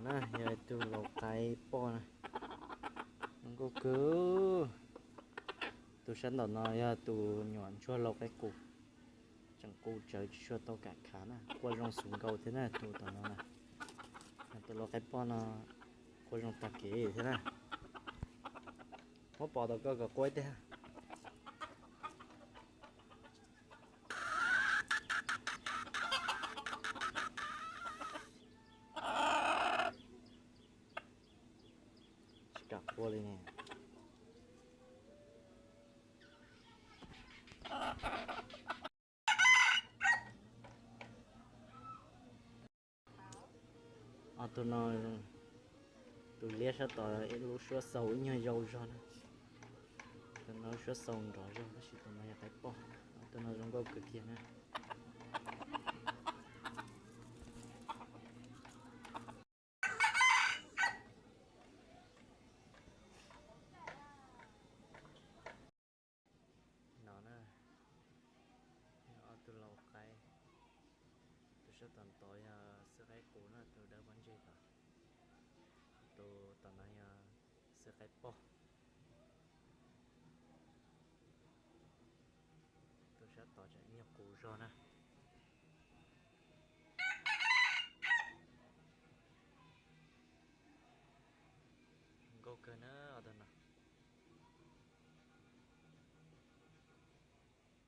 Na, yog tus laus qaib poj na, zoo nkauj kawg. Tus sab nraum no yog tus nyuam ntsuag laus qaib qus, tseem qus tsawv tsis tshua tau kam khav na, quaj zoo xwb nkaus thiab na tus tom no na. Tus laus qaib poj no quaj zoo tag kev thiab na. Muab pov tom koj kom quaj ib teg. Tsis kam quaj li ne. Ob tug no, tus liab sab tod ib lub suab xaus ib nyuag yau zog na, tus no lub suab xaus nrov zog tab sis tus no yog qaib poj. Ob tug no zoo nkauj kawg kiag na. No na, yog ob tug laus qaib, tus sab tom tod yog xwb qaib qus na, tus dawb pob ntseg tod, tus tom no yog xwb qaib poj. Tus sab tod tseem ib nyuag qus zog na. Nkauj kawg na.